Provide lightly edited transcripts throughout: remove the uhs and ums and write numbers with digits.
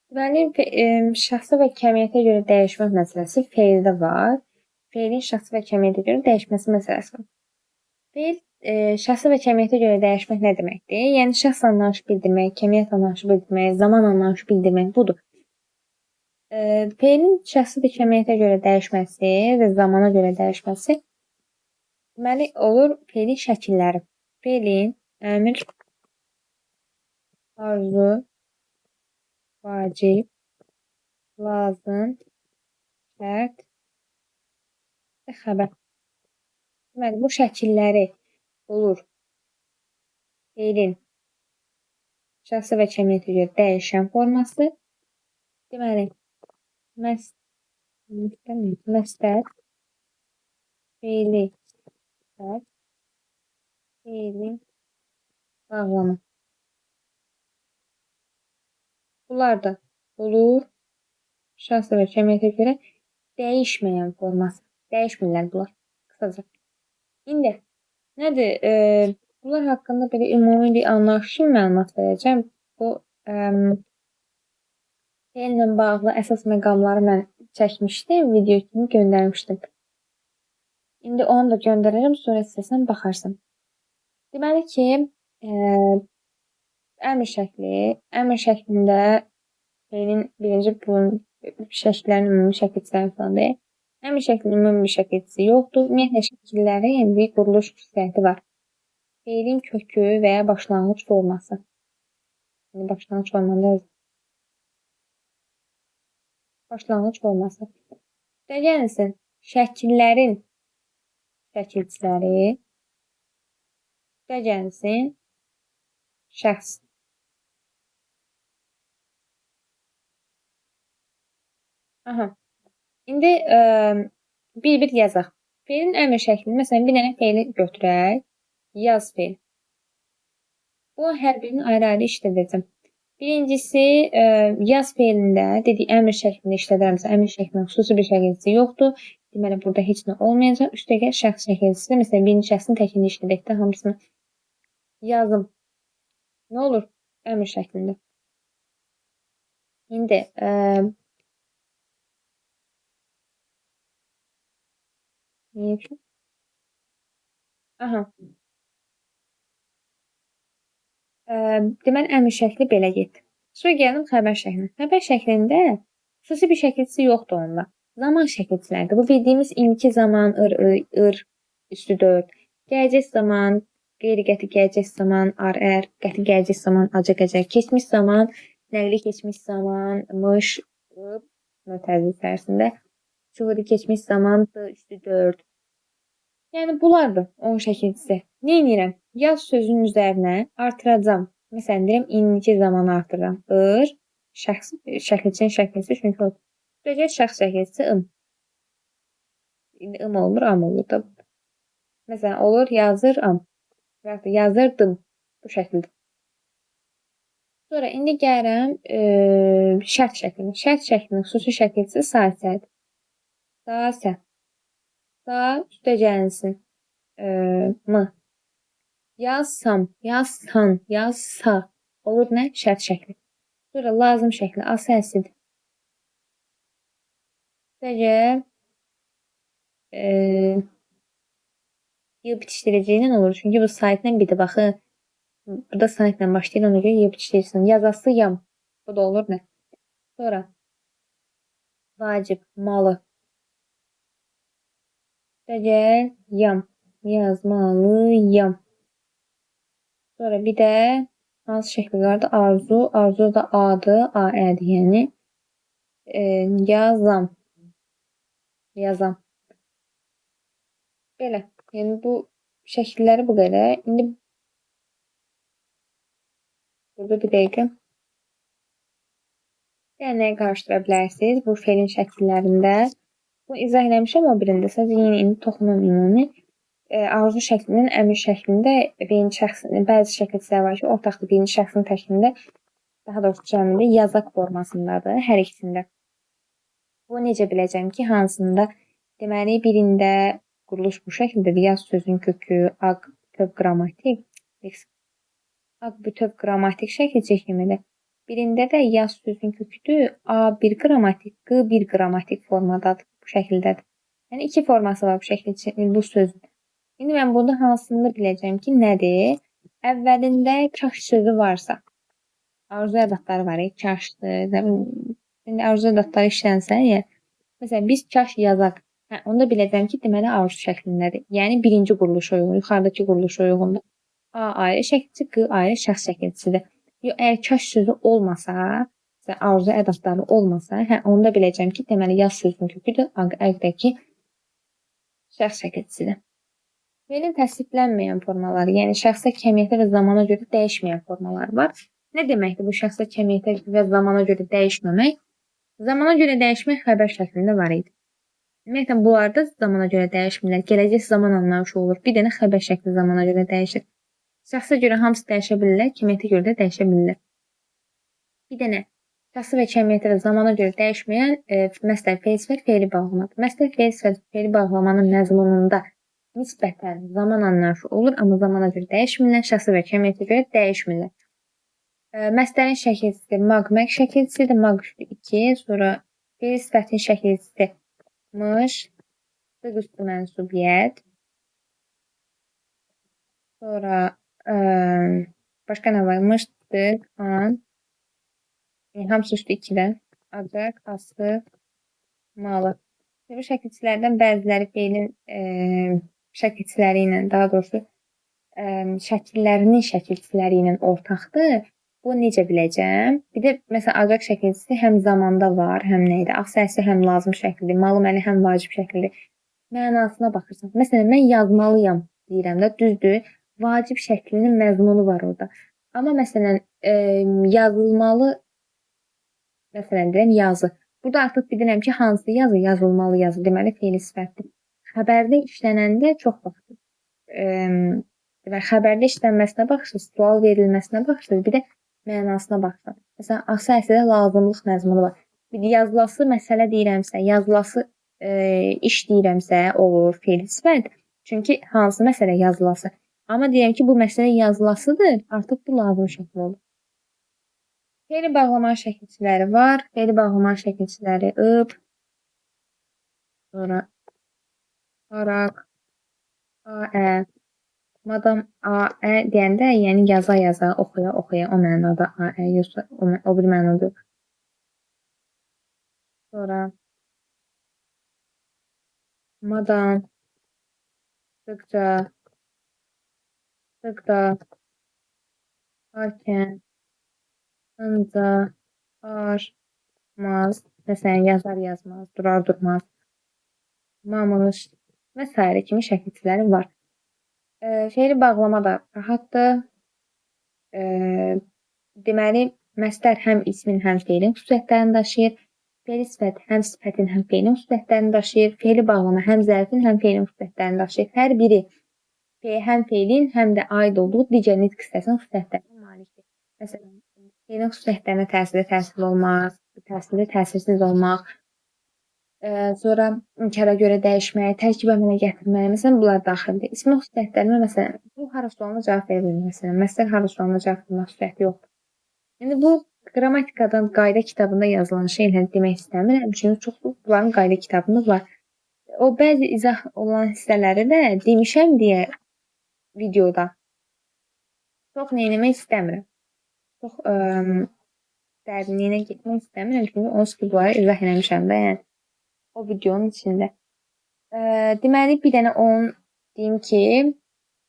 Deməli, şəxsə və kəmiyyətə görə dəyişmək məsələsi feildə var. Feilin şəxsi və kəmiyyətə görə dəyişməsi məsələsi var. Feil şəxsi və kəmiyyətə görə dəyişmək nə deməkdir? Yəni, şəxs anlayışı bildirmək, kəmiyyət anlayışı bildirmək, zaman anlayışı bildirmək budur. Feilin şəxsi və kəmiyyətə görə dəyişməsi və zamana görə dəyişməsi deməli, olur feilin şəkilləri. Feilin əmr, arzu, vacib, lazım, şərt və xəbər. Deməli, bu şəkilləri olur feilin şəxsi və kəmiyyətə görə dəyişən forması. Deməli, məstər, feili şərt, feili bağlama. Bunlar da olur şəxsi və kəmiyyətə görə dəyişməyən forması. Dəyişmirlər bunlar, qısaca. İndi, nədir? Bunlar haqqında belə ümumi bir anlayış üçün məlumat verəcəm. Bu, feillə bağlı əsas məqamları mən çəkmişdim, video kimi göndərmişdim. İndi onu da göndərərəm, sonra istəsən baxarsan. Deməli ki, əmr şəkli, əmr şəklində feilin birinci bunun şəkillərinin ümumi şəkilçiləri falan deyil. Əmr şəklinin ümumi bir şəkilçisi yoxdur. Ümumiyyətlə, şəkillərin bir quruluş xüsusiyyəti var. Feilin kökü və ya başlanğıc forması. Yəni, başlanğıc formada başlanğıc forması. Gəlsin, şəkillərin şəkilçiləri. Gəlsin, şəxs. Aha. İndi bir-bir yazaq. Feilin əmr şəklini, məsələn, bir dənə feili götürək. Yaz feil. Bu, hər birini ayrı-ayrı işlədəcəm. Birincisi, yaz feilində dedik, əmr şəklində işlədirəm. Məsələn, əmr şəklinin xüsusi bir şəkilçisi yoxdur. Deməli, burada heç nə olmayacaq. Üstəgəl şəxs şəkilçisi, məsələn, birinci şəxsin təkini işlədək də hamısını yazım. Nə olur? Əmr şəklində. İndi, niyə üçün? Aha. Deməli, əmr şəkli belə getdi. Sonra gəldim xəbər şəklinə. Xəbər şəklində xüsusi bir şəkilçisi yoxdur onda. Zaman şəkilçiləridir. Bu bildiyimiz indiki zaman, ır, ır, ır, üstü 4. Gələcək zaman, qeyri-qəti gələcək zaman, ar, ər, qəti gələcək zaman, acı, qəcər. Keçmiş zaman, nəqli keçmiş zaman, mış, ıb, mötərizə içərisində. Şuhudi keçmiş zaman, d, üstü 4. Yəni, bunlardır onun şəkilçisi. Nə edirəm? Yaz sözünün üzərinə artıracam. Məsələn, deyirəm, indiki zamanı artırıram. Ir, şəxs, şəkilçinin şəkilçisi, çünki o. Üstəgəl şəxs şəkilçisi ım. İndi ım olmur, am olur da. Məsələn, olur, yazıram. Və yaxud da yazırdım. Bu şəkildə. Sonra indi gəlirəm şərt şəklinə. Şərt şəklinin xüsusi şəkilçisi sasədir. Sasə. Sa üstəgəlsin. M. Yazsam, yazsan, yazsa. Olur nə? Şərt şəkli. Sonra lazım şəkli. A səsidir. Üstəgəl, y bitişdiriciyi ilə olur. Çünki bu saytla bir də baxın. Burada saytla başlayır, ona görə y bitişdiricisi. Yazası yam. Bu da olur nə? Sonra vacib, malı. Üstəgəl, yam. Yazmalıyam. Sonra bir də hansı şəkil vardı? Arzu. Arzu da A-dır. A, E-dir yəni. Yazam. Yazam. Belə. Yəni bu şəkilləri bu qədər. İndi burada bir dəqiqə. Yəni nəyi qarışdıra bilərsiniz bu feilin şəkillərində? Bunu izah eləmişəm o birində. Sadəcə yenə indi toxunum ümumi. Arzu şəklinin əmr şəklində birinci şəxsin, bəzi şəkilçilər var ki, ortaqdır birinci şəxsin təkində, daha doğrusu cəmində yazaq formasındadır hər ikisində. Bu necə biləcəm ki, hansında? Deməli, birində quruluş bu şəkildədir. Yaz sözün kökü, aq bütöv qrammatik, aq bütöv qrammatik şəkil çəkimidir. Birində də yaz sözün köküdür. A1 qrammatik, Q1 qrammatik formadadır. Bu şəkildədir. Yəni iki forması var bu şəkil üçün, bu sözün. İndi mən burada hansını biləcəm ki, nədir? Əvvəlində kaş sözü varsa, arzu ədətləri var, kaşdır. İndi arzu ədətləri işlənsə, yəni, məsələn, biz kaş yazaq. Hə, onu da biləcəm ki, deməli arzu şəklindədir. Yəni birinci quruluşa uyğun, yuxarıdakı quruluşa uyğundur. A ayrı şəkilçi, Q ayrı şəxs şəkilçisidir. Yox, əgər kaş sözü olmasa, arzu ədətləri olmasa, hə, onu da biləcəm ki, deməli yaz sözünün köküdür, A-dəki şəxs şəkilçisidir. Feilin təsdiqlənməyən formaları, yəni şəxsə, kəmiyyətə və zamana görə dəyişməyən formalar var. Nə deməkdir bu şəxsə, kəmiyyətə və zamana görə dəyişməmək? Zamana görə dəyişmək xəbər şəklində var idi. Ümumiyyətlə, bunlarda zamana görə dəyişmirlər. Gələcək zaman anlayışı olur. Bir dənə xəbər şəkli zamana görə dəyişir. Şəxsə görə hamısı dəyişə bilirlər, kəmiyyətə görə də dəyişə bilirlər. Bir dənə şəxsi və kəmiyyətə və zamana görə dəyişməyən məsələn, feil sifət, feili bağlamadır. Məsələn, feil sifət, feili bağlamanın məzmununda nisbətən zaman anlayışı olur, amma zamana görə dəyişmirlər, şəxsi və kəmiyyətə görə dəyişmirlər. Məsələnin şəkilçisi mag-məg şəkilçisidir, mag üstü 2, sonra feil sifətin şəkilçisi mış, dıq üstü mənsubiyyət, sonra başqa nə var? Mış, dıq, an, hamısı üstü 2-də, acaq, ası, malı. Bu şəkilçilərdən bəziləri feilin şəkilçiləri ilə, daha doğrusu şəkillərinin şəkilçiləri ilə ortaqdır. Bu necə biləcəm? Bir də məsələn acaq şəkilçisi həm zamanda var, həm nə idi? Ağ səsi həm lazım şəkildir, malı məli həm vacib şəkildir. Mənasına baxırsan. Məsələn, mən yazmalıyam deyirəm də, düzdür. Vacib şəklinin məzmunu var orada. Amma məsələn, yazılmalı, məsələn deyirəm yazı. Burada artıq bilirəm ki, hansı yazı yazılmalı yazı, deməli feili sifətdir. Xəbərdə işlənəndə çox vaxt deməli, xəbərdə işlənməsinə baxırsınız, sual verilməsinə baxırsınız, bir də mənasına baxırsınız. Məsələn, ası əsədə lazımlıq məzmunu var. Bir də yazılası məsələ deyirəmsə, yazılası iş deyirəmsə olur feili sifət. Çünki hansı məsələ yazılası. Amma deyirəm ki, bu məsələ yazılasıdır, artıq bu lazım şəkli olur. Feili bağlama şəkilçiləri var. Feili bağlama şəkilçiləri ıb, sonra araq, a, ə, madam a, ə deyəndə, yəni yaza-yaza, oxuya-oxuya o mənada a, ə, yoxsa o bir mənada yox. Sonra madam, sıxca, sıxda, arkən, ınca, ar, maz, məsələn, yazar yazmaz, durar durmaz, mamış və s. kimi şəkilçiləri var. Feili bağlama da rahatdır. Deməli, məstər həm ismin, həm feilin xüsusiyyətlərini daşıyır. Feili sifət həm sifətin, həm feilin xüsusiyyətlərini daşıyır. Feili bağlama həm zərfin, həm feilin xüsusiyyətlərini daşıyır. Hər biri həm feilin, həm də aid olduğu digər nitq hissəsinin xüsusiyyətlərinə malikdir. Məsələn, feilin xüsusiyyətlərinə təsirli təsirli olmaq, təsirli təsirsiz olmaq, sonra inkara görə dəyişmək, tərkib əmələ gətirmək, məsələn, bunlar daxildir. İsmin xüsusiyyətlərinə, məsələn, bu hara sualına cavab verə bilmir, məsələn, məsəl hara sualına cavab vermək xüsusiyyəti yoxdur. İndi bu qrammatikadan qayda kitabında yazılan şeyləri demək istəmirəm, çünki çoxlu bunların qayda kitabında var. O bəzi izah olan hissələri də demişəm deyə videoda çox neyləmək istəmirəm. Çox dərinliyinə getmək istəmirəm, çünki onsuz ki bunları izah eləmişəm də, yəni o videonun içində. Deməli, bir dənə onun deyim ki,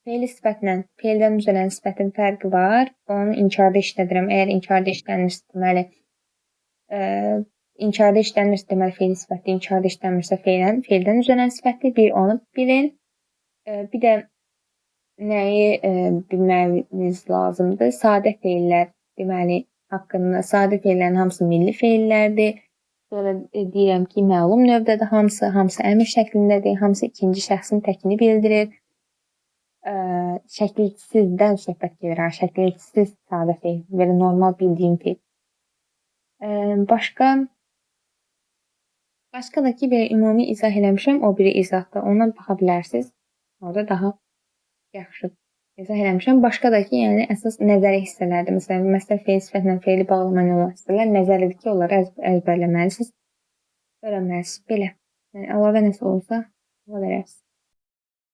feili sifətlə feildən düzələn sifətin fərqi var. Onu inkarda işlədirəm. Əgər inkarda işlənirsə, deməli, inkarda işlənirsə, deməli, feili sifətdir. İnkarda işlənmirsə, feildən düzələn sifətdir. Bir, onu bilin. Bir də nəyi bilməyiniz lazımdır? Sadə feillər, deməli, haqqında sadə feillərin hamısı milli feillərdir. Sonra deyirəm ki, məlum növdədir hamısı, hamısı əmr şəklindədir, hamısı ikinci şəxsin təkini bildirir. Şəkilsizdən söhbət gedir, şəkilsiz sadə feil, belə normal bildiyim feil. Başqa da ki, belə ümumi izah eləmişəm, o biri izahda ona baxa bilərsiniz. Orada daha yaxşı İzah eləmişəm. Başqa da ki, yəni əsas nəzəri hissələrdir. Məsələn, məsəl feil sifətlə feili bağlama ilə olan hissələr nəzəridir ki, onları əzbərləməlisiniz, öyrənməlisiniz. Belə. Yəni əlavə nəsə olsa, ola verərsiniz.